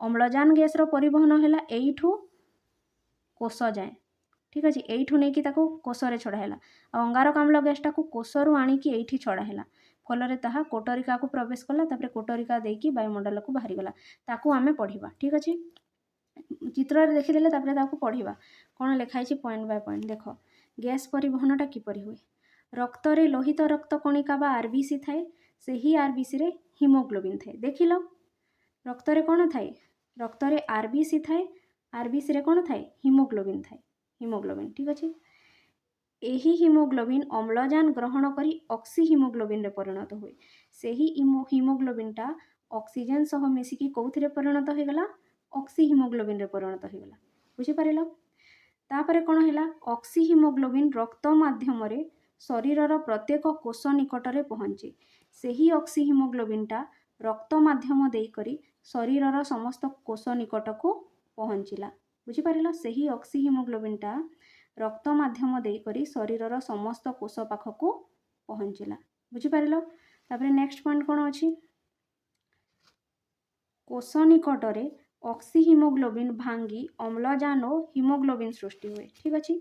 Speaker 1: ଅମ୍ଳଜାନ ଗ୍ୟାସ୍ର ପରିବହନ ହେଲା ଏଇଠୁ କୋଷ ଯାଏଁ। ଠିକ୍ ଅଛି। ଏଇଠୁ ନେଇକି ତାକୁ କୋଷରେ ଛଡ଼ା ହେଲା ଆଉ ଅଙ୍ଗାରକାମ୍ଳ ଗ୍ୟାସ୍ଟାକୁ କୋଷରୁ ଆଣିକି ଏଇଠି ଛଡ଼ା ହେଲା। ଫଳରେ ତାହା କୋଟରିକାକୁ ପ୍ରବେଶ କଲା, ତାପରେ କୋଟରିକା ଦେଇକି ବାୟୁମଣ୍ଡଳକୁ ବାହାରିଗଲା। ତାକୁ ଆମେ ପଢ଼ିବା। ଠିକ୍ ଅଛି। ଚିତ୍ରରେ ଦେଖିଦେଲେ ତାପରେ ତାକୁ ପଢ଼ିବା, କ'ଣ ଲେଖା ହେଇଛି ପଏଣ୍ଟ ବାଇ ପଏଣ୍ଟ। ଦେଖ, ଗ୍ୟାସ୍ ପରିବହନଟା କିପରି ହୁଏ? ରକ୍ତରେ ଲୋହିତ ରକ୍ତ କଣିକା ବା ଆର୍ ବି ସି ଥାଏ। ସେହି ଆର୍ ବି ସିରେ ହିମୋଗ୍ଲୋବିନ୍ ଥାଏ। ଦେଖିଲ, ରକ୍ତରେ କ'ଣ ଥାଏ? ରକ୍ତରେ ଆର୍ ବି ସି ଥାଏ। ଆର୍ ବି ସିରେ କ'ଣ ଥାଏ? ହିମୋଗ୍ଲୋବିନ୍ ଥାଏ, ହିମୋଗ୍ଲୋବିନ୍। ଠିକ୍ ଅଛି। ଏହି ହିମୋଗ୍ଲୋବିନ୍ ଅମ୍ଳଜାନ ଗ୍ରହଣ କରି ଅକ୍ସି ହିମୋଗ୍ଲୋବିନ୍ରେ ପରିଣତ ହୁଏ। ସେହି ହିମୋଗ୍ଲୋବିନ୍ଟା ଅକ୍ସିଜେନ୍ ସହ ମିଶିକି କେଉଁଥିରେ ପରିଣତ ହୋଇଗଲା? ଅକ୍ସି ହିମୋଗ୍ଲୋବିନ୍ରେ ପରିଣତ ହୋଇଗଲା। ବୁଝିପାରିଲ? ତାପରେ କ'ଣ ହେଲା? ଅକ୍ସିହିମୋଗ୍ଲୋବିନ୍ ରକ୍ତ ମାଧ୍ୟମରେ ଶରୀରର ପ୍ରତ୍ୟେକ କୋଷ ନିକଟରେ ପହଞ୍ଚେ। ସେହି ଅକ୍ସିହିମୋଗ୍ଲୋବିନ୍ଟା ରକ୍ତ ମାଧ୍ୟମ ଦେଇକରି ଶରୀରର ସମସ୍ତ କୋଷ ନିକଟକୁ ପହଞ୍ଚିଲା। ବୁଝିପାରିଲ? ସେହି ଅକ୍ସିହିମୋଗ୍ଲୋବିନ୍ଟା ରକ୍ତ ମାଧ୍ୟମ ଦେଇକରି ଶରୀରର ସମସ୍ତ କୋଷ ପାଖକୁ ପହଞ୍ଚିଲା। ବୁଝିପାରିଲ? ତାପରେ ନେକ୍ସଟ ପଏଣ୍ଟ କ'ଣ ଅଛି? କୋଷ ନିକଟରେ ଅକ୍ସିହିମୋଗ୍ଲୋବିନ୍ ଭାଙ୍ଗି ଅମ୍ଳଜାନ ଓ ହିମୋଗ୍ଲୋବିନ୍ ସୃଷ୍ଟି ହୁଏ। ଠିକ୍ ଅଛି।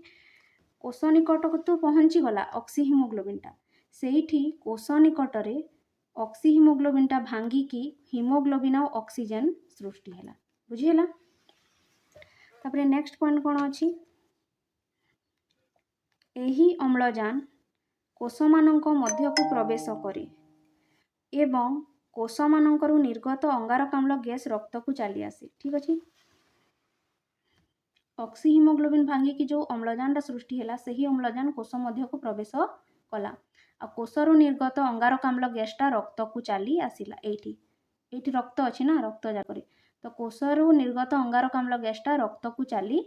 Speaker 1: କୋଷ ନିକଟକୁ ତ ପହଞ୍ଚିଗଲା ଅକ୍ସିହିମୋଗ୍ଲୋବିନ୍ଟା, ସେଇଠି କୋଷ ନିକଟରେ ଅକ୍ସିହିମୋଗ୍ଲୋବିନ୍ଟା ଭାଙ୍ଗିକି ହିମୋଗ୍ଲୋବିନ୍ ଆଉ ଅକ୍ସିଜେନ୍ ସୃଷ୍ଟି ହେଲା। ବୁଝିହେଲା? ତାପରେ ନେକ୍ସଟ ପଏଣ୍ଟ କ'ଣ ଅଛି? ଏହି ଅମ୍ଳଜାନ କୋଷମାନଙ୍କ ମଧ୍ୟକୁ ପ୍ରବେଶ କରେ ଏବଂ କୋଷମାନଙ୍କରୁ ନିର୍ଗତ ଅଙ୍ଗାରକାମ୍ଳ ଗ୍ୟାସ୍ ରକ୍ତକୁ ଚାଲି ଆସେ। ଠିକ୍ ଅଛି। ଅକ୍ସିହିମୋଗ୍ଲୋବିନ୍ ଭାଙ୍ଗିକି ଯେଉଁ ଅମ୍ଳଜାନଟା ସୃଷ୍ଟି ହେଲା, ସେହି ଅମ୍ଳଜାନ କୋଷ ମଧ୍ୟକୁ ପ୍ରବେଶ କଲା ଆଉ କୋଷରୁ ନିର୍ଗତ ଅଙ୍ଗାରକାମ୍ଳ ଗ୍ୟାସ୍ଟା ରକ୍ତକୁ ଚାଲି ଆସିଲା। ଏଇଠି ରକ୍ତ ଅଛି ନା, ରକ୍ତ ଯାକରେ ତ କୋଷରୁ ନିର୍ଗତ ଅଙ୍ଗାରକାମ୍ଳ ଗ୍ୟାସ୍ଟା ରକ୍ତକୁ ଚାଲି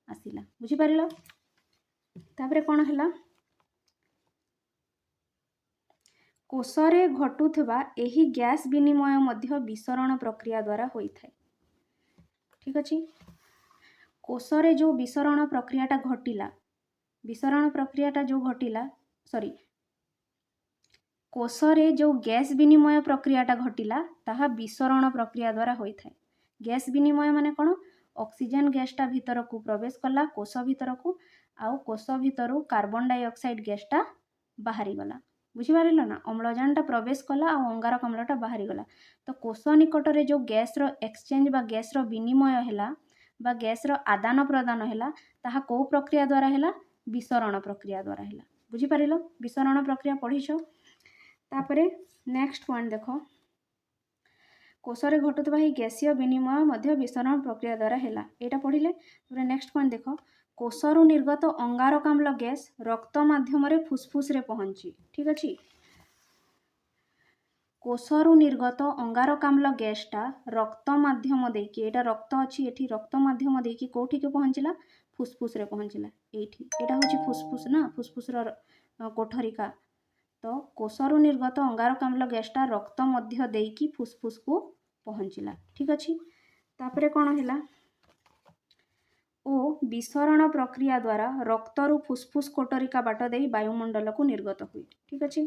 Speaker 1: ଆସିଲା। ବୁଝିପାରିଲ? ତାପରେ କ'ଣ ହେଲା? କୋଷରେ ଘଟୁଥିବା ଏହି ଗ୍ୟାସ୍ ବିନିମୟ ମଧ୍ୟ ବିସରଣ ପ୍ରକ୍ରିୟା ଦ୍ୱାରା ହୋଇଥାଏ। ଠିକ୍ ଅଛି। କୋଷରେ ଯେଉଁ ବିସରଣ ପ୍ରକ୍ରିୟାଟା ଘଟିଲା, ବିସରଣ ପ୍ରକ୍ରିୟାଟା ଯେଉଁ ଘଟିଲା, ସରି, କୋଷରେ ଯେଉଁ ଗ୍ୟାସ୍ ବିନିମୟ ପ୍ରକ୍ରିୟାଟା ଘଟିଲା, ତାହା ବିସରଣ ପ୍ରକ୍ରିୟା ଦ୍ୱାରା ହୋଇଥାଏ। ଗ୍ୟାସ୍ ବିନିମୟ ମାନେ କ'ଣ? ଅକ୍ସିଜେନ୍ ଗ୍ୟାସ୍ଟା ଭିତରକୁ ପ୍ରବେଶ କଲା କୋଷ ଭିତରକୁ, ଆଉ କୋଷ ଭିତରୁ କାର୍ବନ ଡାଇଅକ୍ସାଇଡ୍ ଗ୍ୟାସ୍ଟା ବାହାରିଗଲା। ବୁଝିପାରିଲ ନା? ଅମ୍ଳଜାନଟା ପ୍ରବେଶ କଲା ଆଉ ଅଙ୍ଗାରକାମ୍ଳଟା ବାହାରିଗଲା। ତ କୋଷ ନିକଟରେ ଯେଉଁ ଗ୍ୟାସ୍ର ଏକ୍ସଚେଞ୍ଜ ବା ଗ୍ୟାସ୍ର ବିନିମୟ ହେଲା ବା ଗ୍ୟାସ୍ର ଆଦାନ ପ୍ରଦାନ ହେଲା, ତାହା କେଉଁ ପ୍ରକ୍ରିୟା ଦ୍ୱାରା ହେଲା? ବିସରଣ ପ୍ରକ୍ରିୟା ଦ୍ୱାରା ହେଲା। ବୁଝିପାରିଲ? ବିସରଣ ପ୍ରକ୍ରିୟା ପଢ଼ିଛ। ତାପରେ ନେକ୍ସଟ ପଏଣ୍ଟ ଦେଖ। କୋଷରେ ଘଟୁଥିବା ଏହି ଗ୍ୟାସୀୟ ବିନିମୟ ମଧ୍ୟ ବିସରଣ ପ୍ରକ୍ରିୟା ଦ୍ୱାରା ହେଲା, ଏଇଟା ପଢ଼ିଲେ। ତାପରେ ନେକ୍ସଟ ପଏଣ୍ଟ ଦେଖ। କୋଷରୁ ନିର୍ଗତ ଅଙ୍ଗାରକାମ୍ଳ ଗ୍ୟାସ୍ ରକ୍ତ ମାଧ୍ୟମରେ ଫୁସଫୁସରେ ପହଞ୍ଚି। ଠିକ୍ ଅଛି। କୋଷରୁ ନିର୍ଗତ ଅଙ୍ଗାରକାମ୍ଳ ଗ୍ୟାସ୍ଟା ରକ୍ତ ମାଧ୍ୟମ ଦେଇକି, ଏଇଟା ରକ୍ତ ଅଛି ଏଠି, ରକ୍ତ ମାଧ୍ୟମ ଦେଇକି କେଉଁଠିକି ପହଞ୍ଚିଲା? ଫୁସଫୁସରେ ପହଞ୍ଚିଲା। ଏଇଠି ଏଇଟା ହେଉଛି ଫୁସଫୁସ ନା, ଫୁସଫୁସର କୋଠରିକା। ତ କୋଷରୁ ନିର୍ଗତ ଅଙ୍ଗାରକାମ୍ଳ ଗ୍ୟାସ୍ଟା ରକ୍ତ ମଧ୍ୟ ଦେଇକି ଫୁସଫୁସକୁ ପହଞ୍ଚିଲା। ଠିକ୍ ଅଛି। ତାପରେ କ'ଣ ହେଲା? ଓ ବିସରଣ ପ୍ରକ୍ରିୟା ଦ୍ୱାରା ରକ୍ତରୁ ଫୁସଫୁସ କୋଟରିକା ବାଟ ଦେଇ ବାୟୁମଣ୍ଡଳକୁ ନିର୍ଗତ ହୁଏ। ଠିକ୍ ଅଛି।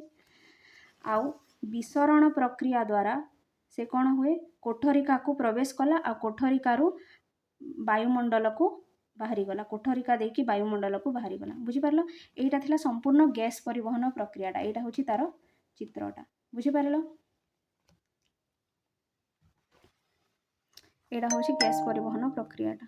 Speaker 1: ଆଉ ବିସରଣ ପ୍ରକ୍ରିୟା ଦ୍ୱାରା ସେ କ'ଣ ହୁଏ? କୋଠରିକାକୁ ପ୍ରବେଶ କଲା ଆଉ କୋଠରିକାରୁ ବାୟୁମଣ୍ଡଳକୁ ବାହାରିଗଲା, କୋଠରିକା ଦେଇକି ବାୟୁମଣ୍ଡଳକୁ ବାହାରିଗଲା। ବୁଝିପାରିଲ? ଏଇଟା ଥିଲା ସମ୍ପୂର୍ଣ୍ଣ ଗ୍ୟାସ୍ ପରିବହନ ପ୍ରକ୍ରିୟାଟା। ଏଇଟା ହେଉଛି ତାର ଚିତ୍ରଟା। ବୁଝିପାରିଲ? ଏଇଟା ହେଉଛି ଗ୍ୟାସ୍ ପରିବହନ ପ୍ରକ୍ରିୟାଟା।